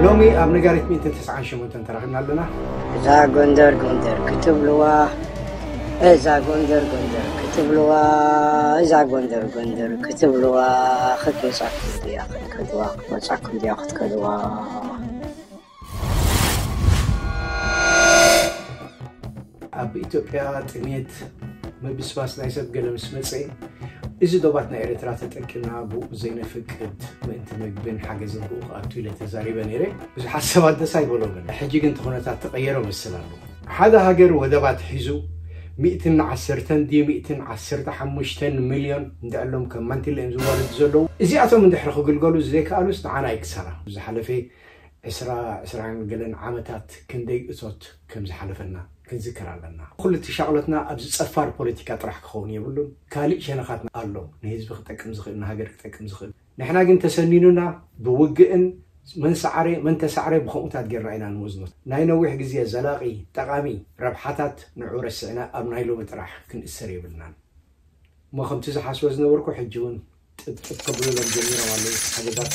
ሎሚ ኣብ ነጋሪት ሚእትን ተስዓን ሸሞንተን ተራኺብና ኣለና። እዛ ጎንደር ጎንደር ክትብልዋ፣ እዛ ጎንደር ጎንደር ክትብልዋ፣ እዛ ጎንደር ጎንደር ክትብልዋ፣ ክትመጻኩም ድያ ክትከድዋ፣ ክትመጻኩም ድያ ክትከድዋ። ኣብ ኢትዮጵያ ጥሜት፣ ምብስባስ ናይ ሰብ ገለ ምስ መጸ፣ እዚ ዶባት ናይ ኤርትራ ተጠቂምና ብኡ ዘይነፍቅድ፣ ምእንቲ ምግብን ሓገዝን ብኡ ክኣቱ ኢለ ተዛሪበ ነይረ። ብዙሓት ሰባት ደስ ኣይበሎምን። ሕጂ ግን እቲ ኩነታት ተቐየረ መስል ኣሎ። ሓደ ሃገር ወደባት ሒዙ ሚእትን ዓሰርተን ድዩ ሚእትን ዓሰርተ ሓሙሽተን ሚልዮን እንድዕሎም ከም ማንቲለ እዮም ዝዋለዱ ዘለዉ። እዚኣቶም እንድሕሪ ክግልገሉ ዘይከኣሉስ ንዓና እዩ ክሳራ። ዝሓለፈ ዕስራ፣ ዕስራን ገለን ዓመታት ክንደይ እቶት ከም ዝሓለፈና ክንዝክር ኣለና። ኩሉ እቲ ሻቕሎትና ኣብዚ ጸፋር ፖለቲካ ጥራሕ ክኸውን የብሉን። ካልእ ሸነኻትና ኣሎ፣ ንህዝቢ ክጠቅም ዝኽእል፣ ንሃገር ክጠቅም ዝኽእል። ንሕና ግን ተሰኒኑና ብውግእን መን ሰዓረ መን ተሳዕረ ብኸምኡታት ጌርና ኢና ንወዝኖ። ናይ ነዊሕ ግዜ ዘላቒ ጠቓሚ ረብሓታት ንዑ ረስዕና ኣብ ናይ ሎሚ ጥራሕ ክንእሰር የብልናን። እሞ ከምቲ ዝሓስቦ ዝነበርኩ ሕጂ እውን ጥጥጥ ከብሉሎም ጀሚሮም ኣለዉ። ሓገዛት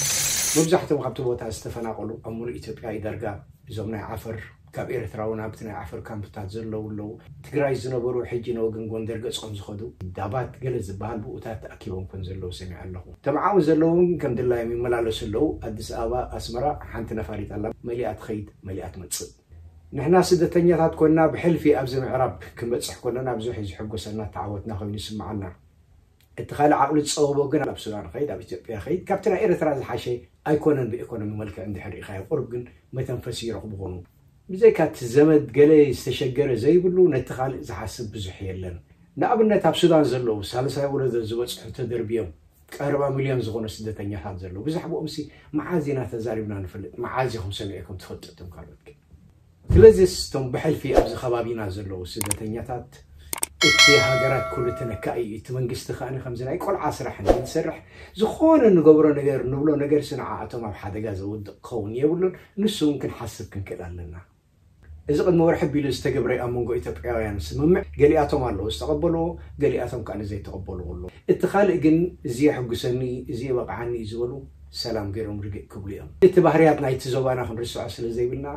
መብዛሕትኦም ካብቲ ቦታ ዝተፈናቐሉ ኣብ ሙሉእ ኢትዮጵያ እዩ ዳርጋ። እዞም ናይ ዓፈር ካብ ኤርትራ እውን ኣብቲ ናይ ዓፈር ካምፕታት ዘለዉ ኣለዉ። ትግራይ ዝነበሩ ሕጂ ንወገን ጎንደር ገጾም ዝኸዱ ዳባት ገለ ዝበሃል ብኡታት ተኣኪቦም ከም ዘለዉ ሰሚዐ ኣለኹ። ተምዓኡ ዘለዉ እውን ከም ድላዮም ይመላለሱ ኣለዉ። ኣዲስ ኣበባ ኣስመራ ሓንቲ ነፋሪት ኣላ፣ መሊኣ ትኸይድ መሊኣ ትመጽእ። ንሕና ስደተኛታት ኮንና ብሕልፊ ኣብዚ ምዕራብ ክንበጽሕ ከለና ብዙሕ እዩ ዝሕጎሰና፣ ተዓወትና ኮይኑ ይስምዓና። እቲ ካልእ ዓቕሊ ዝጸበቦ ግን ኣብ ሱዳን ኸይድ፣ ኣብ ኢትዮጵያ ኸይድ፣ ካብቲ ናይ ኤርትራ ዝሓሸ ኣይኮነን። ብኢኮኖሚ መልክዕ እንድሕር ርኢኻዮ ቁሩብ ግን መተንፈሲ ይረኽቡ ኾኑ። ብዘይካ እቲ ዘመድ ገለ ዝተሸገረ ዘይብሉ ነቲ ካልእ ዝሓስብ ብዙሕ የለን። ንኣብነት ኣብ ሱዳን ዘለዉ ሳልሳይ ወለዶ ዝበጽሑ ተደርብዮም ቀረባ ሚልዮን ዝኾኑ ስደተኛታት ዘለዉ። ብዛዕባኦምሲ መዓዝ ኢና ተዛሪብና ንፈልጥ? መዓዝ ኢኹም ሰሚዕኩም ትፈልጡ እቶም ካልኦት ግን? ስለዚስ እቶም ብሕልፊ ኣብዚ ከባቢና ዘለዉ ስደተኛታት እቲ ሃገራት ኩሉ ተነካኢ እዩ። እቲ መንግስቲ ከኣ ከምዚ ናይ ቆልዓ ስራሕ እንድንሰርሕ ዝኾነ ንገብሮ ነገር ንብሎ ነገር ስንዓኣቶም ኣብ ሓደጋ ዘውድቕ ክኸውን የብሉን። ንሱ እውን ክንሓስብ ክንክእል ኣለና። እዚ ቅድሚ ወርሒ ቢሉ ዝተገብረ ኣብ መንጎ ኢትዮጵያውያን ስምምዕ ገሊኣቶም ኣለዉ ዝተቐበልዎ፣ ገሊኣቶም ከኣ ዘይተቐበልዎ ኣለዉ። እቲ ካልእ ግን እዚ የሕጉሰኒ፣ እዚ ይበቕዓኒ ዝበሉ ሰላም ገይሮም ርግእ ክብሉ እዮም። እቲ ባህርያት ናይቲ ዞባና ክንርስዖ ስለ ዘይብልና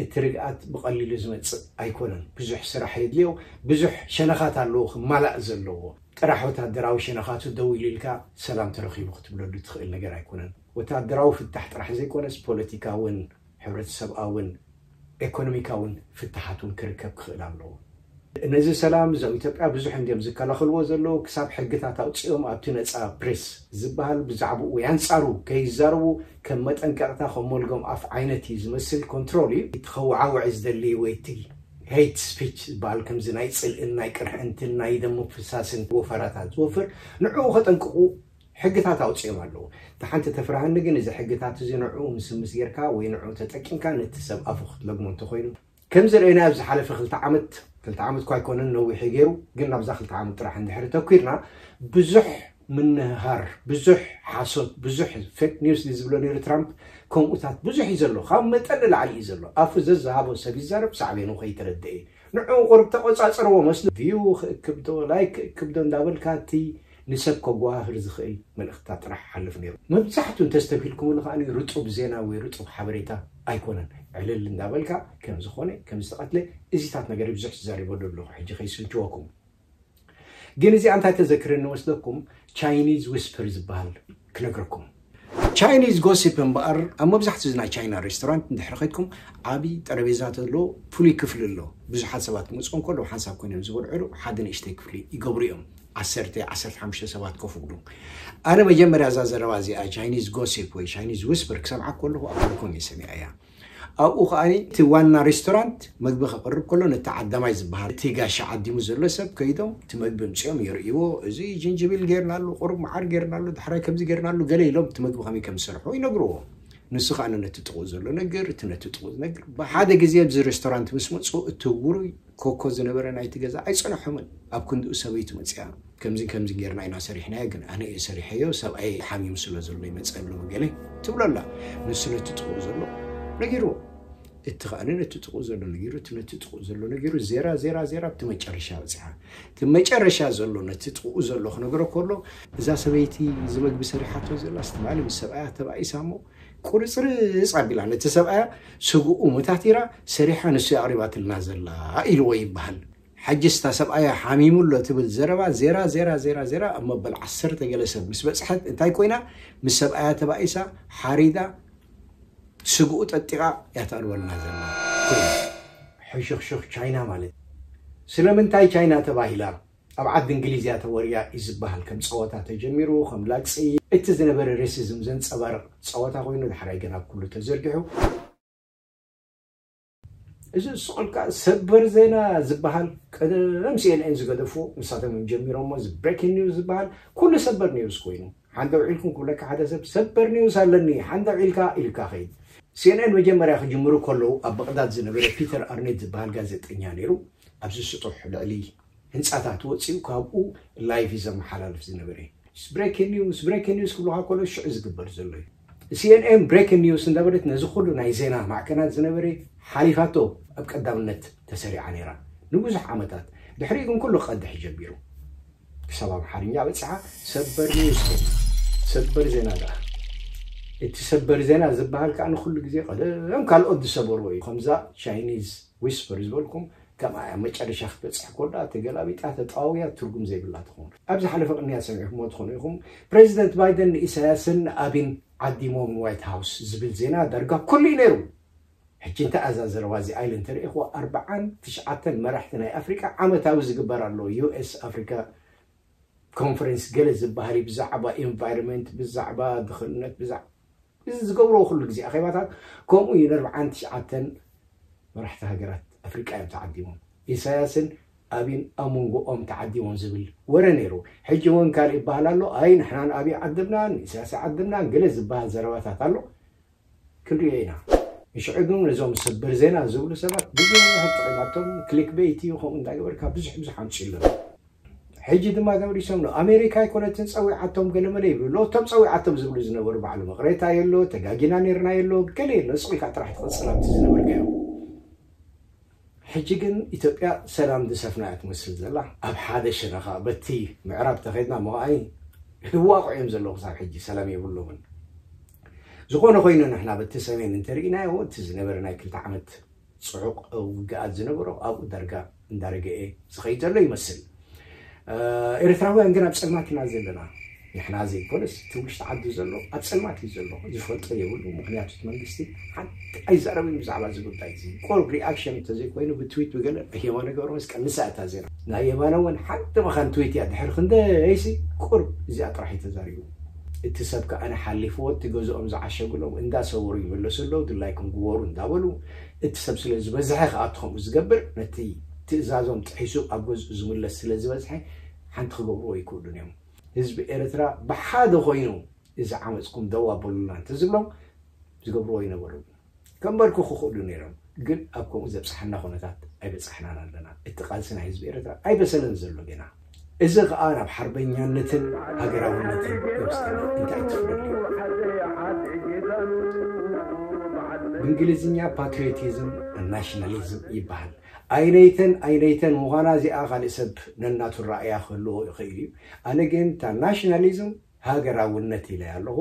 እቲ ርግኣት ብቐሊሉ ዝመጽእ ኣይኮነን። ብዙሕ ስራሕ የድልዮ፣ ብዙሕ ሸነኻት ኣለዎ ክማላእ ዘለዎ። ጥራሕ ወታደራዊ ሸነኻቱ ደው ኢሉ ኢልካ ሰላም ተረኺቡ ክትብለሉ ትኽእል ነገር ኣይኮነን። ወታደራዊ ፍታሕ ጥራሕ ዘይኮነስ ፖለቲካውን ሕብረተሰብኣውን ኤኮኖሚካውን ፍትሓት እውን ክርከብ ክኽእል ኣለዎ። ነዚ ሰላም እዞም ኢትዮጵያ ብዙሕ እንዲዮም ዝከላኸልዎ ዘለዉ። ክሳብ ሕግታት ኣውፂኦም ኣብቲ ነፃ ፕሬስ ዝበሃል ብዛዕባኡ ወይ ኣንፃሩ ከይዛረቡ ከም መጠንቀቕታ ከም መልጎም ኣፍ ዓይነት እዩ ዝመስል። ኮንትሮል እዩ። እቲ ከወዓውዕ ዝደሊ ወይ እቲ ሄይት ስፒች ዝበሃል ከምዚ ናይ ፅልእን ናይ ቅርሕንትን ናይ ደም ምፍሳስን ወፈራታት ዝወፍር ንዕኡ ከጠንቅቑ ሕግታት ኣውፂኦም ኣለዉ። እቲ ሓንቲ ተፍርሃኒ ግን እዚ ሕግታት እዚ ንዕኡ ምስምስ ጌርካ ወይ ንዕኡ ተጠቂምካ ነቲ ሰብ ኣፉ ክትለግሞ እንተኾይኑ ከም ዝረአና ኣብዚ ሓለፈ ክልተ ዓመት፣ ክልተ ዓመት እኳ ኣይኮነን ነዊሕ እዩ ገይሩ፣ ግን ናብዛ ክልተ ዓመት ጥራሕ እንድሕሪ ተኲርና ብዙሕ ምንህሃር፣ ብዙሕ ሓሶት፣ ብዙሕ ፌክ ኒውስ ዝብሎ ነይሩ ትራምፕ። ከምኡታት ብዙሕ እዩ ዘሎ፣ ካብ መጠን ንላዕሊ እዩ ዘሎ። ኣፉ ዘዝሃቦ ሰብ ይዛረብ፣ ሳዕቤኑ ከይተረድአ እዩ። ንዕኡ ቁሩብ ተቆጻጽርዎ መስሉ ቪው ክእክብ ዶ ላይክ ክእክብ ዶ እንዳበልካ እቲ ንሰብ ከጓሃህር ዝኽእል መልእኽትታት ጥራሕ ሓልፍ ነይሩ። መብዛሕቱ እንተስተብሂልኩምሉ ከኣ ርጡብ ዜና ወይ ርጡብ ሓበሬታ ኣይኮነን። ዕልል እንዳበልካ ከም ዝኾነ ከም ዝተቐትለ እዚታት ነገር ብዙሕ ዝዛሪበሉ ኣለኹ። ሕጂ ከይስልችወኩም ግን እዚኣ እንታይ ተዘክረኒ መስለኩም? ቻይኒዝ ዊስፐር ዝበሃል ክነግረኩም። ቻይኒዝ ጎሲፕ እምበኣር ኣብ መብዛሕትኡ ናይ ቻይና ሬስቶራንት እንድሕር ኸድኩም ዓብዪ ጠረጴዛ ተሎ ፍሉይ ክፍሊ ኣሎ። ብዙሓት ሰባት ክመፅኡ እንከለዉ ሓንሳብ ኮይኖም ዝበልዕሉ ሓደ ንእሽተይ ክፍሊ ይገብሩ እዮም። ዓሰርተ ዓሰርተ ሓሙሽተ ሰባት ኮፍ ይብሉ። ኣነ መጀመርያ እዛ ዘረባ እዚኣ ቻይኒዝ ጎሲፕ ወይ ቻይኒዝ ዊስፐር ክሰምዓ ከለኹ ኣብ ሆንግ ኮንግ እየ ሰሚዐያ። ኣብኡ ከኣ እቲ ዋና ሬስቶራንት መግቢ ከቕርብ ከሎ ነቲ ዓዳማይ ዝበሃል እቲ ጋሻ ዓዲሙ ዘሎ ሰብ ከይዶም እቲ መግቢ ምፅኦም የርእይዎ። እዚ ጅንጅብል ጌርናሉ፣ ቁሩብ መዓር ጌርናሉ፣ ዳሕራይ ከምዚ ጌርናሉ ገለ ኢሎም እቲ መግቢ ከመይ ከም ዝሰርሑ ይነግርዎ። ንሱ ከኣ ነቲ ጥቕኡ ዘሎ ነገር፣ እቲ ነቲ ጥቕኡ ዝነግር። ብሓደ ግዜ ኣብዚ ሬስቶራንት ምስ መፁ እቲ ውሩይ ኮኮ ዝነበረ ናይቲ ገዛ ኣይጸንሖምን። ኣብ ክንድኡ ሰበይቱ መጺኣ ከምዚ ከምዚ ጌርና ኢና ሰሪሕናዮ፣ ግን ኣነ እየ ሰሪሐዮ፣ ሰብኣይ ሓሚሙ ስለ ዘሎ ይመጸ ኣሎ ገለ ትብሎ ኣላ። ንሱ ነቲ ጥቕኡ ዘሎ ነጊርዎ፣ እቲ ከኣ ነቲ ጥቕኡ ዘሎ ነጊሩ፣ እቲ ነቲ ጥቕኡ ዘሎ ነጊሩ፣ ዜራ ዜራ ዜራ ኣብቲ መጨረሻ በጺሓ። እቲ መጨረሻ ዘሎ ነቲ ጥቕኡ ዘሎ ክነግሮ ከሎ እዛ ሰበይቲ እዚ መግቢ ሰሪሓቶ ዘላስ ትማሊ ምስ ሰብኣያ ተባኢሳ እሞ ቁርፅርፅ ኣቢላ ነቲ ሰብኣያ ስግኡ መታቲራ ሰሪሓ ንሱ ኣቕሪባትልና ዘላ ኢልዎ ይበሃል። ሕጅስ እታ ሰብኣያ ሓሚሙ ኣሎ ትብል ዘረባ ዜራ ዜራ ዜራ ዜራ ኣብ መበል ዓሰርተ ገለ ሰብ ምስ በፅሐት እንታይ ኮይና? ምስ ሰብኣያ ተባኢሳ ሓሪዳ ስግኡ ጠጢቓ እያ ተቕርበልና ዘላ ኮይና። ሕሹኽሹኽ ቻይና ማለት ስለምንታይ ቻይና ተባሂላ? ኣብ ዓዲ እንግሊዝ እያ ተወሪያ እዩ ዝበሃል። ከም ፀወታ ተጀሚሩ ከም ላግፂ እቲ ዝነበረ ሬሲዝም ዘንፀባርቕ ፀወታ ኮይኑ ድሕራይ ግን ኣብ ኩሉ ተዘርጊሑ። እዚ ዝስቕልካ ሰበር ዜና ዝበሃል ቀደም ሲኤንኤን ዝገደፉ ንሳቶም እዮም ጀሚሮሞ። እዚ ብሬኪንግ ኒውስ ዝበሃል ኩሉ ሰበር ኒውስ ኮይኑ ሓንደ ውዒልኩም ክብለካ ሓደ ሰብ ሰበር ኒውስ ኣለኒ ሓንደ ውዒልካ ኢልካ ኸይድ። ሲኤንኤን መጀመርያ ክጅምሩ ከለዉ ኣብ በቕዳድ ዝነበረ ፒተር ኣርኔት ዝበሃል ጋዜጠኛ ነይሩ። ኣብዚ ስጡሕ ልዕሊ ህንፃታት ወፂኡ ካብኡ ላይቭ እዩ ዘመሓላልፍ ዝነበረ። ብሬኪንግ ኒውስ ብሬኪንግ ኒውስ ክብሉካ ከሎ ሽዑ ዝግበር ዘሎ እዩ። ሲኤንኤን ብሬኪንግ ኒውስ እንዳበለት ነዚ ኩሉ ናይ ዜና ማዕከናት ዝነበረ ሓሊፋቶ ኣብ ቀዳምነት ተሰሪዓ ነይራ ንብዙሕ ዓመታት። ድሕሪኡ ግን ኩሉ ክቐድሕ ጀሚሩ። ክሳብ ኣምሓርኛ በፂሓ ሰበር ኒውስ ኮይኑ ሰበር ዜና ደኣ። እቲ ሰበር ዜና ዝበሃል ከዓ ንኩሉ ግዜ ቀደም ካልኦት ዝሰበርዎ እዩ። ከምዛ ቻይኒዝ ዊስፐር ዝበልኩም ከምኣ እያ። መጨረሻ ክትበፅሕ ኮዳ ተገላቢጣ ተጣውያ ትርጉም ዘይብላ ትኸውን። ኣብ ዝሓለፈ ቅንያ ሰሚዕኩምዎ ትኾኑ ኢኹም። ፕሬዚደንት ባይደን ንኢሳያስን ንኣቢን ዓዲሞም ንዋይት ሃውስ ዝብል ዜና ዳርጋ ኩሉ እዩ ነይሩ። ሕጂ እንታይ ኣዛ ዘረባ እዚኣ ኢለ እንተርእኹ ኣርብዓን ትሽዓተን መራሕቲ ናይ ኣፍሪቃ ዓመታዊ ዝግበር ኣሎ ዩኤስ ኣፍሪካ ኮንፈረንስ ገለ ዝበሃል እዩ። ብዛዕባ ኢንቫይሮንመንት ብዛዕባ ድኽነት ብዛዕባ እዚ ዝገብርዎ ኩሉ ግዜ ኣኼባታት ከምኡ እዩ። ንኣርብዓን ትሽዓተን መራሕቲ ሃገራት ኣፍሪቃ እዮም ተዓዲሞም። ኢሳያስን ኣቢን ኣብ መንጎኦም ተዓዲሞም ዝብል ወረ ነይሩ። ሕጂ እውን ካልእ ይበሃል ኣሎ። ኣይ ንሕና ንኣቢ ዓድምናን ንኢሳያስ ዓድምናን ገለ ዝበሃል ዘረባታት ኣሎ። ክንሪኦ ኢና። ንሽዑ ግን ነዞም ሰበር ዜና ዝብሉ ሰባት ብዙሕ ጥቕማቶም ክሊክ ቤይት እዩ። ከምኡ እንዳገበርካ ብዙሕ ብዙሕ ኣምፅኡ ኣለና። ሕጂ ድማ ተመሊሶም ነው ኣሜሪካ ኣይኮነትን ፀዊዓቶም ገለመለ ይብሉ ኣሎ። እቶም ፀዊዓቶም ዝብሉ ዝነበሩ ባዕሉ መቕሬታ የሎ ተጋጊና ነርና የሎ ገለ የሎ ስቕ ኢልካ ጥራሕ ትቕፅል ኣብቲ ዝነበርካዮ። ሕጂ ግን ኢትዮጵያ ሰላም ዝሰፍና እያ ትመስል ዘላ። ኣብ ሓደ ሸነኻ በቲ ምዕራብ ተኸድና መዋኣይ ህዋቑ እዮም ዘለዉ ክሳብ ሕጂ ሰላም የብሎምን። ዝኾነ ኮይኑ ንሕና በቲ ሰሜን እንተርኢናዮ እቲ ዝነበረ ናይ ክልተ ዓመት ፅዑቕ ውግኣት ዝነበሮ ኣብኡ ዳርጋ እንዳረገኤ ዝኸይድ ዘሎ ይመስል። ኤርትራውያን ግን ኣብ ፀልማት ኢና ዘለና። ንሕና ዘይኮነስ እቲ ውሽጢ ዓዲ ዘሎ ኣብ ፀልማት እዩ ዘሎ። ዝፈልጦ የብሉ። ምክንያቱ እቲ መንግስቲ ሓንቲ ኣይዛረብን ብዛዕባ እዚ ጉዳይ እዚ። ቁሩብ ሪኣክሽን እንተዘይኮይኑ ብትዊት ብገለ የማነ ገብረ መስቀል ንሳ እታ ዜና ናይ የማነ እውን ሓንቲ መኻን ትዊት እያ። ድሕሪ ክንደይሲ ቁሩብ እዚኣ ጥራሕ እዩ ተዛሪቡ። እቲ ሰብ ከኣ ሓሊፍዎ እቲ ገዝኦም ዝዓሸጉሎም እንዳሰወሩ ይምለሱ ኣለዉ። ድላይኩም ግበሩ እንዳበሉ እቲ ሰብ ስለ ዝበዝሐ ከኣ እቲ ከምኡ ዝገብር ነቲ ትእዛዞም ጥሒሱ ኣብ ገዝኡ ዝምለስ ስለ ዝበዝሐ ሓንቲ ክገብርዎ ኣይክእሉን እዮም። ህዝቢ ኤርትራ ብሓደ ኮይኑ እዚ ዓመፅኩም ደው ኣበሉና እንተዝብሎም ዝገብርዎ ኣይነበሩን። ከንበርክኹ ክኽእሉ ነይሮም፣ ግን ኣብ ከምኡ ዘብፅሓና ኩነታት ኣይበፃሕናን ኣለና። እቲ ቃልሲ ናይ ህዝቢ ኤርትራ ኣይበሰለን ዘሎ ገና። እዚ ከዓ ናብ ሓርበኛነትን ሃገራውነትን ይወስደና። እንታይ ትፍለጥ ብእንግሊዝኛ ፓትሪዮቲዝም ናሽናሊዝም ይበሃል። ኣይነይተን ኣይነይተን ምዃና እዚኣ ካልእ ሰብ ነናቱ ራእያ ክህልዎ ይኽእል እዩ። ኣነ ግን እታ ናሽናሊዝም ሃገራውነት ኢለ ኣለኹ።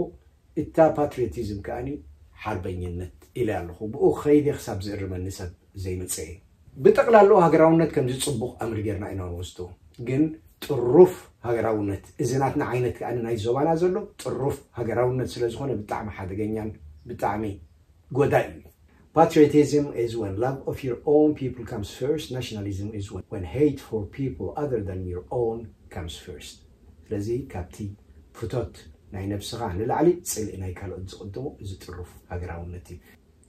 እታ ፓትሪዮቲዝም ከኣኒ ሓርበኝነት ኢለ ኣለኹ። ብኡ ከይደ ክሳብ ዝእርመኒ ሰብ ዘይመፀ እየ። ብጠቕላላኡ ሃገራውነት ከምዚ ፅቡቕ ኣምር ጌርና ኢና ንወስዶ። ግን ጥሩፍ ሃገራውነት እዚ ናትና ዓይነት ከኣ ናይ ዞባና ዘሎ ጥሩፍ ሃገራውነት ስለ ዝኾነ ብጣዕሚ ሓደገኛን ብጣዕሚ ጎዳኢ እዩ። Patriotism is when love of your own people comes first. Nationalism is when, when hate for people other than your own comes first. ስለዚ ካብቲ ፍቶት ናይ ነብስኻ ንላዕሊ ፅልኢ ናይ ካልኦት ዝቕድሞ እዚ ጥሩፍ ሃገራውነት እዩ።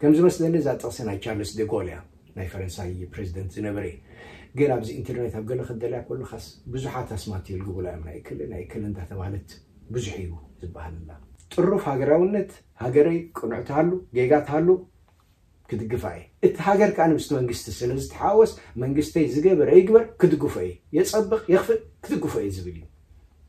ከም ዝመስለኒ እዛ ጥቕሲ ናይ ቻርልስ ደጎል እያ፣ ናይ ፈረንሳይ ፕሬዚደንት ዝነበረ። ግን ኣብዚ ኢንተርኔት ኣብ ገለ ክደልያ ከለኻስ ብዙሓት ኣስማት የልግቡላ እዮም። ናይ እክል ናይ እክል እንዳተባህለት ብዙሕ እዩ ዝበሃለላ። ጥሩፍ ሃገራውነት ሃገረይ ቅኑዕ ትሃሉ ጌጋ ትሃሉ ክድግፋ እየ። እቲ ሃገር ከዓ ምስቲ መንግስቲ ስለ ዝተሓወስ መንግስተይ ዝገበረ ይግበር ክድግፎ እየ። የፀብቕ የኽፍእ ክድግፎ እየ ዝብል እዩ።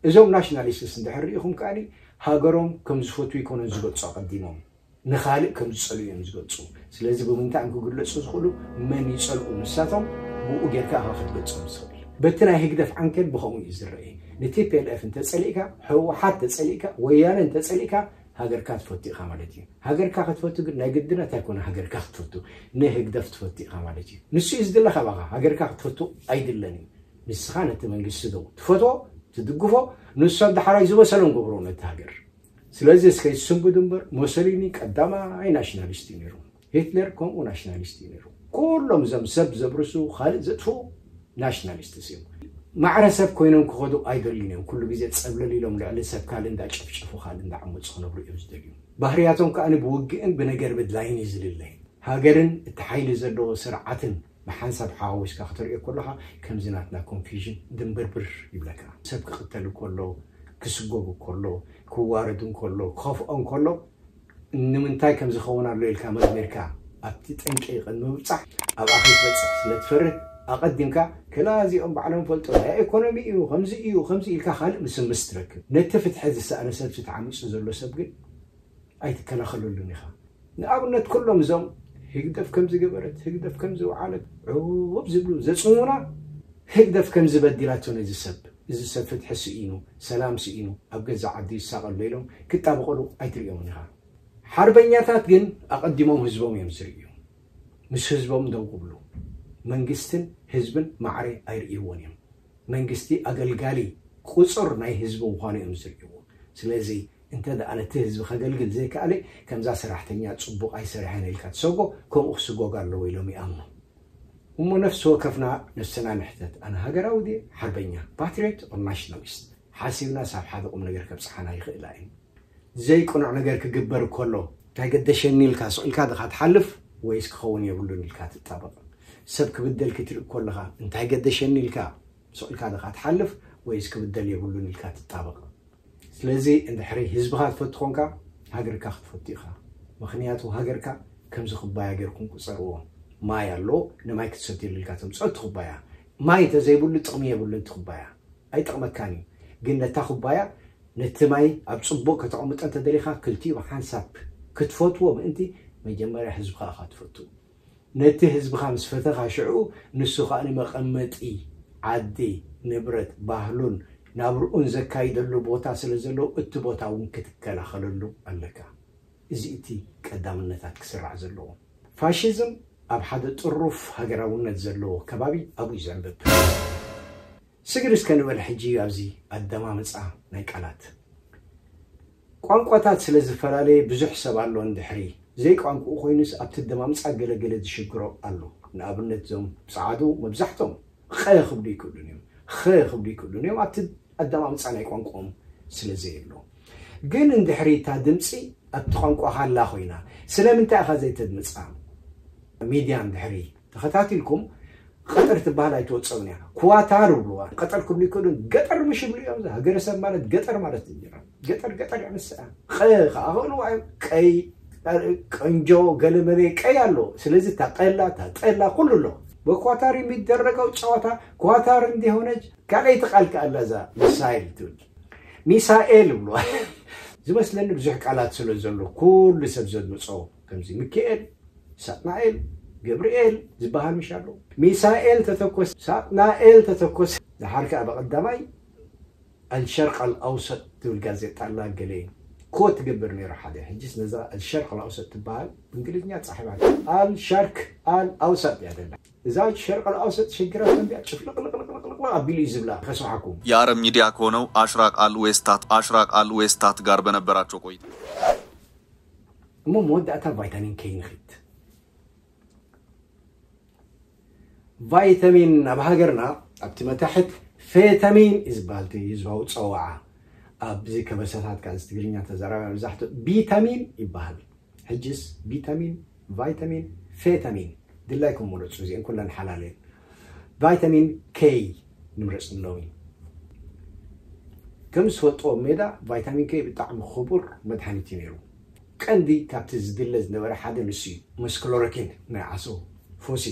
እዞም ናሽናሊስትስ እንድሕር ርኢኹም ከኣኒ ሃገሮም ከም ዝፈትዉ ይኮኑን ዝገልፁ ኣቐዲሞም ንኻልእ ከም ዝፀልኡ እዮም ዝገልፁ። ስለዚ ብምንታይ እዮም ክግለፁ ዝኽእሉ? መን ይፀልኡ ንሳቶም ብኡ ጌርካ ኢኻ ክትገልፆም ዝኽእል። በቲ ናይ ህግደፍ ዓንኬል ብኸምኡ እዩ ዝረአ። ንቲፒኤልኤፍ እንተፀሊእካ፣ ህወሓት ተፀሊእካ፣ ወያነ እንተፀሊእካ ሃገርካ ትፈቱ ኢኻ ማለት እዩ። ሃገርካ ክትፈቱ ግን ናይ ግድነት ኣይኮነ ሃገርካ ክትፈቱ፣ ንህግደፍ ትፈቱ ኢኻ ማለት እዩ። ንሱ እዩ ዝድለ ካባኻ፣ ሃገርካ ክትፈቱ ኣይድለን እዩ። ንስኻ ነቲ መንግስቲ ዶ ትፈትዎ፣ ትድግፎ፣ ንሶም ዳሕራይ ዝመሰሎም ገብርዎ ነቲ ሃገር። ስለዚ እስከ ይስንብዱ እምበር፣ ሞሶሊኒ ቀዳማይ ናሽናሊስት እዩ ነይሩ። ሂትለር ከምኡ ናሽናሊስት እዩ ነይሩ። ኩሎም እዞም ሰብ ዘብርሱ፣ ካልእ ዘጥፍኡ ናሽናሊስት እዮም። ማዕረ ሰብ ኮይኖም ክኸዱ ኣይደልዩን እዮም። ኩሉ ግዜ ጸብለል ኢሎም ልዕሊ ሰብ ካልእ እንዳጨፍጨፉ፣ ካልእ እንዳዓመጹ ክነብሩ እዮም ዝደልዩ። ባህርያቶም ከኣ ብውግእን ብነገር ምድላይን እዩ ዝልለ። ሃገርን እቲ ሓይሊ ዘለዎ ስርዓትን ብሓንሳብ ሓዋዊስካ ክትርእዮ ከለኻ ከምዚ ናትና ኮንፊውዥን ድንብርብር ይብለካ። ሰብ ክቕተል ከሎ፣ ክስጎግ ከሎ፣ ክዋረድ ከሎ፣ ክኸፍኦ ከሎ ንምንታይ ከም ዝኸውን ኣሎ ኢልካ መርሚርካ ኣብቲ ጠንቂ ቅድሚ ምብጻሕ ኣብኣ ክትበጽሕ ስለ ትፈርህ ኣቐዲምካ ከላ እዚኦም ባዕሎም ፈልጦ ናይ ኢኮኖሚ እዩ ከምዚ እዩ ከምዚ ኢልካ ካልእ ምስምስ ትረክብ። ነቲ ፍትሒ ዝሰኣነ ሰብ ተዓሚጹ ዘሎ ሰብ ግን ኣይትከላኸለሉን ኢኻ። ንኣብነት ኩሎም እዞም ህግደፍ ከም ዝገበረት ህግደፍ ከም ዝወዓለት ዕውብ ዝብሉ ዘጽሙና ህግደፍ ከም ዝበዲላቶ ነዚ ሰብ እዚ ሰብ ፍትሒ ስኢኑ ሰላም ስኢኑ ኣብ ገዛ ዓዲ ይሳቐሎ ኢሎም ክጣበቐሉ ኣይትርእዮምን ኢኻ። ሓርበኛታት ግን ኣቐዲሞም ህዝቦም እዮም ዝርእዩ። ምስ ህዝቦም ደው ክብሉ መንግስትን ህዝብን ማዕረ ኣይርእይዎን እዮም። መንግስቲ ኣገልጋሊ ቁፅር ናይ ህዝቢ ምዃኑ እዮም ዝርእይዎ። ስለዚ እንተ ደኣ ነቲ ህዝቢ ከገልግል ዘይከኣለ ከምዛ ሰራሕተኛ ፅቡቕ ኣይሰርሐን ኢልካ ትሰጎ ከምኡ ክስጎግ ኣለዎ ኢሎም ይኣምኑ። እሞ ነፍሲ ወከፍና ነፍስና ንሕተት፣ ኣነ ሃገራዊ ድየ ሓርበኛ፣ ፓትሪዮት ኦር ናሽናሊስት? ሓሲብና ሳብ ሓደ ቁም ነገር ከብፅሓና ይኽእላ እዩ። ዘይቅኑዕ ነገር ክግበር ከሎ እንታይ ገደሸኒ ኢልካ ስቕ ኢልካ ድኻ ትሓልፍ ወይስ ክኸውን የብሉን ኢልካ ትጣበቕ? ሰብ ክብደል ክትርኢ ከለኻ እንታይ ገደሸኒ ኢልካ ስቕ ኢልካ ድኻ ትሓልፍ ወይስ ክብደል የብሉን ኢልካ ትጣበቕ? ስለዚ እንድሕሪ ህዝብኻ ትፈቱ ኮንካ ሃገርካ ክትፈቱ ኢኻ። ምኽንያቱ ሃገርካ ከምዚ ኩባያ ጌርኩም ቁፀርዎ። ማይ ኣሎ፣ ንማይ ክትሰትየሉ ኢልካ ተምፅኦ እቲ ኩባያ። ማይ እንተዘይብሉ ጥቕሚ የብሉን እቲ ኩባያ። ኣይጠቕመካን እዩ። ግን ነታ ኩባያ ነቲ ማይ ኣብ ፅቡቕ ከተቐምጦ እንተደሊኻ ክልቲኡ ብሓንሳብ ክትፈትዎ ምእንቲ መጀመርያ ህዝብኻ ኢኻ ትፈቱ። ነቲ ህዝብኻ ምስ ፈተኻ ሽዑ ንሱ ከኣ መቐመጢ ዓዲ ንብረት ባህሉን ናብርኡን ዘካይደሉ ቦታ ስለ ዘለዎ እቲ ቦታ እውን ክትከላኸለሉ ኣለካ። እዚ እቲ ቀዳምነታት ክስራዕ ዘለዎ። ፋሽዝም ኣብ ሓደ ጥሩፍ ሃገራውነት ዘለዎ ከባቢ ኣብኡ እዩ ዘንብብ። ስግር እስከ ንበል ሕጂ ኣብዚ ኣደማምፃ ናይ ቃላት። ቋንቋታት ስለ ዝተፈላለየ ብዙሕ ሰብ ኣሎ እንድሕሪ ዘይቋንቋኡ ኮይኑስ ኣብቲ ኣደማምፃ ገለገለ ዝሽግሮ ኣሎ። ንኣብነት እዞም ፀዓዱ መብዛሕቶም ቐ ክብሉ ይክእሉን እዮም፣ ኸ ክብሉ ይክእሉን እዮም ኣብቲ ኣደማምፃ ናይ ቋንቋኦም ስለ ዘየሎ። ግን እንድሕሪ እታ ድምፂ ኣብቲ ቋንቋኻ ኣላ ኮይና ስለምንታይ ኢኻ ዘይተድምፃ? ሚድያ እንድሕሪ ተኸታቲልኩም ቀጠር ትበሃል ኣይትወፀውን እያ። ክዋታር ይብልዋ። ቀጠር ክብሉ ይክእሉን ገጠር ምሽ ይብሉ እዮም። ሃገረሰብ ማለት ገጠር ማለት እዩ። ገጠር ገጠር እያ ንስኣ። ቀ ከዓ ክእልዋ እዮም። ቀይ፣ ቀንጆ፣ ገለመለ ቀይ ኣሎ። ስለዚ እታ ቀላ እታ ጠላ ኩሉ ኣሎ። በኳታር የሚደረገው ጨዋታ ኳታር እንዲሆነች ካልኣይቲ ቃል ከኣላ እዛ ሚሳይል ትብል። ሚሳኤል ይብልዋ። ዝመስለኒ ብዙሕ ቃላት ስለ ዘሎ ኩሉ ሰብ ዘድምፆ ከምዚ ሚካኤል፣ ሳጥናኤል፣ ገብርኤል ዝበሃል ምሽ ኣሎ። ሚሳኤል ተተኮስ፣ ሳጥናኤል ተተኮስ። ደሓር ከኣ ብቐዳማይ ኣልሸርቅ ኣልኣውሰጥ ትብል ጋዜጣ ኣላ ገለ ኮት ትገብር ነይሩ ሓደ። ሕጂስ ነዛ ኣልሸርቅ ኣልኣውሰጥ ትበሃል ብእንግሊዝኛ ጻሒባ ኣልሸርክ ኣልኣውሰጥ እያ ደላ። እዛ ሸርቅ ኣልኣውሰጥ ሽግራት እንዲያ ጭፍልቅልቅልቅልቅልቅ ኣቢሉ እዩ ዝብላ ከስሓኩም። የአረብ ሚዲያ ከሆነው አሽራቅ አል ዌስታት አሽራቅ አል ዌስታት ጋር በነበራቸው ቆይታ እሞ መወዳእታ ቫይታሚን ኬይ ንኺድ። ቫይታሚን ኣብ ሃገርና ኣብቲ መታሕት ፌታሚን እዩ ዝበሃል እቲ ህዝባዊ ፀዋዓ። ኣብዚ ከበሳታት ከዓ እዚ ትግርኛ ተዛራቢ መብዛሕትኡ ቢታሚን ይበሃል። ሕጅስ ቢታሚን፣ ቫይታሚን፣ ፌታሚን ድላይኩም ምረፁ። እዚአን ኩለን ሓላል እየን። ቫይታሚን ኬይ ንምረፅ ንሎሚ። ከም ዝፈልጥዎ ሜዳ ቫይታሚን ኬይ ብጣዕሚ ክቡር መድሓኒት እዩ ነይሩ። ቀንዲ ካብቲ ዝድለ ዝነበረ ሓደ ንሱ እዩ፣ ምስ ክሎሮኪን ናይ ዓሶ ፎሲ።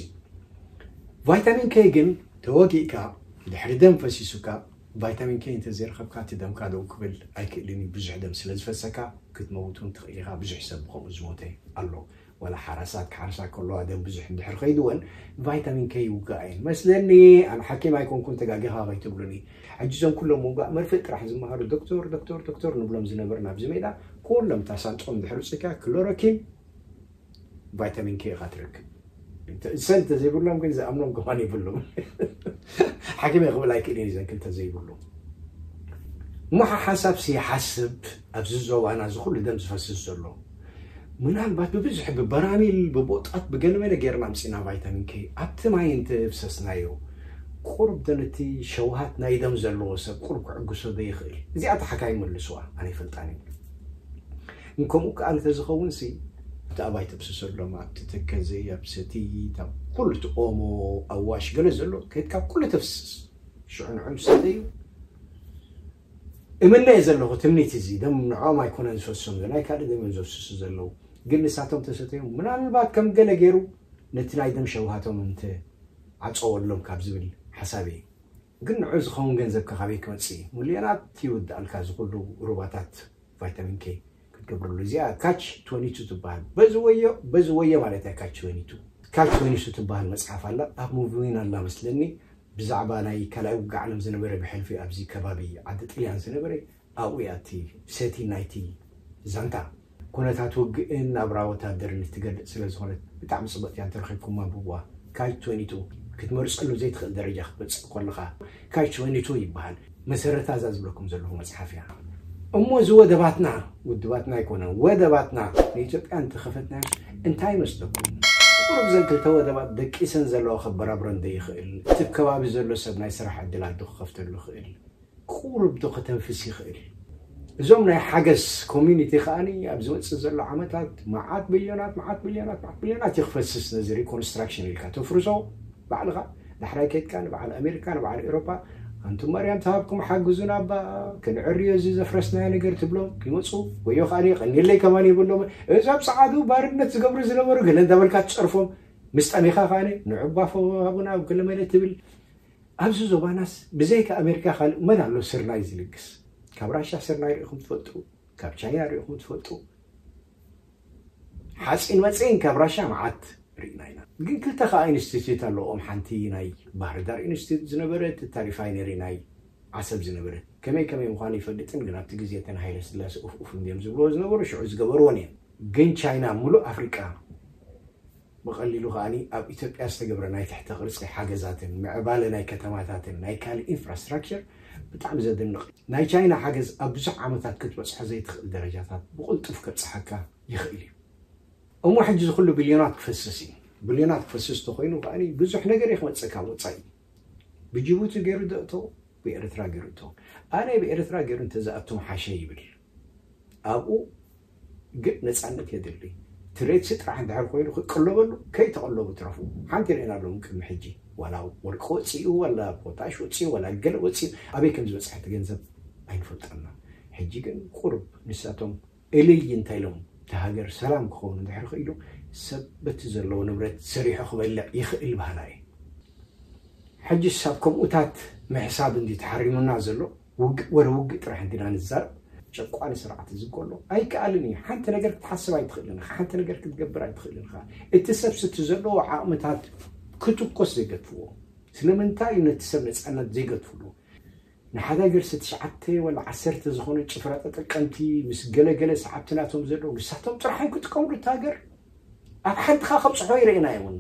ቫይታሚን ኬይ ግን ተወጊእካ ድሕሪ ደም ፈሲሱካ ቫይታሚን ኬይ እንተዘይረኸብካ እቲ ደምካ ደው ክብል ኣይክእልን እዩ። ብዙሕ ደም ስለ ዝፈሰካ ክትመውት እውን ትኽእል ኢኻ። ብዙሕ ሰብ ብኸምኡ ዝሞተ ኣሎ። ወላ ሓራሳት ክሓርሳ ከለዋ ደም ብዙሕ እንድሕር ከይድወን ቫይታሚን ከ ይውጋእ እየን መስለኒ። ኣነ ሓኪም ኣይኮንኩን፣ ተጋጊኻ ከይትብሉኒ። ሕጂ እዞም ኩሎም ምውጋእ መርፍእ ጥራሕ ዝመሃሩ ዶክተር ዶክተር ዶክተር ንብሎም ዝነበርና ኣብዚ ሜዳ ኩሎም እታ ሳንጦም እንድሕር ውፅእካ ክሎሮኪን ቫይታሚን ከ ኢኻ ትረክብ። ሰን እንተዘይብሎም ግን ዝኣምኖም ከማን የብሎም። ሓኪም ክብል ኣይክእልን እዩ ዘን ክልተ ዘይብሉ። እሞ ሓሳብ ሲሓስብ ኣብዚ ዞባና እዚ ኩሉ ደም ዝፈስስ ዘሎ ምናልባት ብብዝሒ ብበራሚል ብቦጣት ብገለመለ ጌርና ኣምፂና ቫይታሚን ከ ኣብቲ ማይ እንተፍሰስናዮ ቁርብ ዶ ነቲ ሸውሃት ናይ ደም ዘለዎ ሰብ ቁርብ ክዕግሶ ዶ ይኽእል? እዚኣ ተሓካይ መልስዋ ኣነ ይፈልጣን እዩ። እንከምኡ ከዓ እንተዝኸውን ሲ እቲ ኣባይ ተብስሰሎም ኣብቲ ተከዘ ኣብ ሰቲ ኣብ ኩሉ እቲ ኦሞ ኣዋሽ ገለ ዘሎ ከይድካ ኩሉ ተፍስስ ሽዑ ንዑ ምሰተዩ እምነ እየ ዘለኹ ትምኒት እዚ ደም ንዖም ኣይኮነን ዝፈሶም ናይ ካልእ ደም እዮም ዘፍስሱ ዘለዉ ግን ንሳቶም ተሰተዮም ምናልባት ከም ገለ ገይሩ ነቲ ናይ ደም ሸውሃቶም እንተ ዓፀወሎም ካብ ዝብል ሓሳብ እየ ግን ንዑ ዝኸውን ገንዘብ ከካበይ ክመፅእ እዩ ሚልዮናት ይውድኣልካ ዝኩሉ ሩባታት ቫይታሚን ኬ ክትገብረሉ እዚኣ ካች ትወኒቱ ትበሃል በዚ ወዮ በዚ ወዮ ማለት እያ ካች ትወኒቱ ካች ትወኒቱ ትበሃል መፅሓፍ ኣላ ኣብ ሙቪን ኣላ መስለኒ ብዛዕባ ናይ ካልኣይ ውግእ ዓለም ዝነበረ ብሕልፊ ኣብዚ ከባቢ ዓዲ ጥልያን ዝነበረ ኣብኡ እያ እቲ ሰቲ ናይቲ ዛንታ ኩነታት ውግእን ናብራ ወታደርን እትገልጽ ስለ ዝኾነት ብጣዕሚ ጽብቕቲ እያ እንተረኺብኩማ ብብዋ ካች ትወኒቱ ክትመርጸሉ ዘይትኽእል ደረጃ ክትበጽእ ከለኻ ካች ትወኒቱ ይበሃል መሰረታ እዛ ዝብለኩም ዘለኹ መጽሓፍ እያ እሞ እዚ ወደባትና ውድባትና ኣይኮነን ወደባትና ንኢትዮጵያ እንተኸፈትናዮ እንታይ ይመስለኩም ቁሩብ ዘን ክልተ ወደባት ደቂሰን ዘለዋ ከበራብረን ዘይኽእል እቲ ከባቢ ዘሎ ሰብ ናይ ስራሕ ዕድላት ዶ ክኸፍተሉ ይኽእል ቁሩብ ዶ ከተንፍስ ይኽእል እዞም ናይ ሓገዝ ኮሚኒቲ ከዓኒ ኣብ ዝመፅእ ዘሎ ዓመታት መዓት ቢልዮናት መዓት ቢልዮናት መዓት ቢልዮናት እዩ ክፈስስ ነዚ ሪኮንስትራክሽን ኢልካ ተፍርሶ ባዕልኻ ዳሕራይ ከይድካ ንበዓል ኣሜሪካ ንበዓል ኤሮፓ ኣንቱም መርያም ተሃብኩም ሓግዙና እባ ክንዕርዮ እዚ ዘፍረስናዮ ነገር ትብሎም ይመፁ ወዮ ከዓኒ ቀኒለይ ከማን ይብሎም እዞም ፀዓዱ ባርነት ዝገብሩ ዝነበሩ ገለ እንዳበልካ ትፀርፎም ምስ ጠሚኻ ከዓኒ ንዕባፎ ሃቡና ኣብ ገለ መለ ትብል ኣብዚ ዞባናስ ብዘይካ ኣሜሪካ ካልእ መን ኣሎ ስርናይ ዝልግስ ካብ ራሻ ስርናይ ርኢኹም ትፈልጡ ካብ ቻይና ርኢኹም ትፈልጡ ሓፂን መፅን ካብ ራሻ መዓት ርኢና ኢና ግን ክልተ ከዓ ኢንስቲትዩት ኣለዎም ሓንቲ ናይ ባህርዳር ኢንስቲትዩት ዝነበረት እታ ሪፋይነሪ ናይ ዓሰብ ዝነበረት ከመይ ከመይ ምዃኑ ይፈልጥን ግን ኣብቲ ግዜ ተን ሃይለ ስላሴ ኡፍ ኡፍ እንዲዮም ዝብልዎ ዝነበሩ ሽዑ ዝገበርዎን እዮም ግን ቻይና ሙሉእ ኣፍሪቃ ብቐሊሉ ከኣ ኣብ ኢትዮጵያ ዝተገብረ ናይ ትሕተ ቅርጺ ሓገዛትን ምዕባለ ናይ ከተማታትን ናይ ካልእ ኢንፍራስትራክቸር ብጣዕሚ ዘድንቕ ናይ ቻይና ሓገዝ ኣብ ብዙሕ ዓመታት ክትበጽሖ ዘይትኽእል ደረጃታት ብቕልጡፍ ከብጽሓካ ይኽእል እዩ እሞ ሕጂ ዝኹሉ ቢልዮናት ክፈስስ እዩ ቢልዮናት ክፈስስ ተኮይኑ ከኣ ብዙሕ ነገር እዩ ክመጽእ ካብ ወጻኢ ብጅቡቲ ገይሩ ደእቶ ብኤርትራ ገይሩ እቶ ኣነ ብኤርትራ ገይሩ እንተዝኣቱ ምሓሸ ይብል ኣብኡ ግን ነፃነት የድሊ ትሬትሲ ጥራሕ እንድሕር ኮይኑ ክቅለበሉ ከይተቀለቡ ትረፉ ሓንቲ ርኢና ኣለዎም ቅድሚ ሕጂ ዋላ ወርቂ ወፂኡ ዋላ ፖታሽ ወፂኡ ዋላ ገለ ወፂኡ ኣበይ ከም ዝበፅሐ እቲ ገንዘብ ኣይንፈልጠና ሕጂ ግን ቁርብ ንሳቶም እልይ እንታይ ኢሎም እቲ ሃገር ሰላም ክኸውን እንድሕር ክኢሉ ሰብ በቲ ዘለዎ ንብረት ሰሪሑ ክበልዕ ይኽእል ባህላ እዩ ሕጂ ሳብ ከምኡታት ምሕሳብ እንዲ ተሓሪሙና ዘሎ ውግእ ወረ ውግእ ጥራሕ እንዲና ንዛረብ ጨቋኒ ስርዓት እዚ ከሎ ኣይከኣልን እዩ ሓንቲ ነገር ክትሓስብ ኣይትኽእልን ኢኻ ሓንቲ ነገር ክትገብር ኣይትኽእልን ኢኻ እቲ ሰብሲ እቲ ዘለዎ ዓቕምታት ክትኮስ ዘይገድፍዎ ስለምንታይ እዩ ነቲ ሰብ ነፃነት ዘይገድፍሉ ንሓደ ሃገር ሲ ትሽዓተ ወላ ዓሰርተ ዝኾኑ ጭፍራ ተጠቀምቲ ምስ ገለገለ ሰዓብቲ ናቶም ዘለዉ ንሳቶም ጥራሖም ክጥቀምሉ እቲ ሃገር ኣብ ሓንቲ ካ ከብፅሖ ይረእና እውን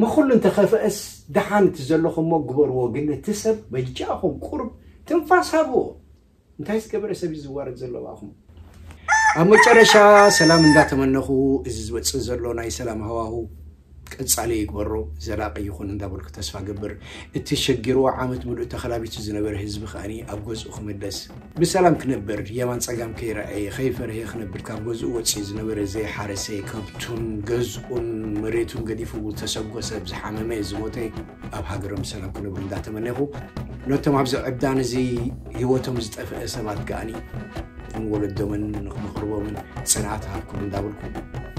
ምኩሉ እንተኸፍአስ ደሓን እቲ ዘለኹሞ ግበርዎ ግን እቲ ሰብ በጃኹም ቁርብ ትንፋስ ሃብዎ እንታይ ዝገበረ ሰብ እዩ ዝዋረድ ዘሎ ባኹም ኣብ መጨረሻ ሰላም እንዳተመነኹ እዚ ዝመፅእ ዘሎ ናይ ሰላም ሃዋሁ ቀፃሊ ይግበሮ ዘላቂ ይኹን እንዳበልኩ ተስፋ ገብር እቲ ሸጊርዎ ዓመት ምሉእ ተኸላቢቱ ዝነበረ ህዝቢ ከኣኒ ኣብ ገዝኡ ክምለስ ብሰላም ክነብር የማን ጸጋም ከይረኣየ ከይፈርሀ ክነብር ካብ ገዝኡ ወፅዩ ዝነበረ ዘይሓረሰ ከብቱን ገዝኡን መሬቱን ገዲፉ ተሰጎሰ ዝሓመመ ዝሞተ ኣብ ሃገሮም ሰላም ክነብሩ እንዳተመነኹ ነቶም ኣብዚ ዕብዳን እዚ ህይወቶም ዝጠፍአ ሰባት ከኣኒ ንወለዶምን ንመቕርቦምን ፅንዓት ሃብኩም እንዳበልኩ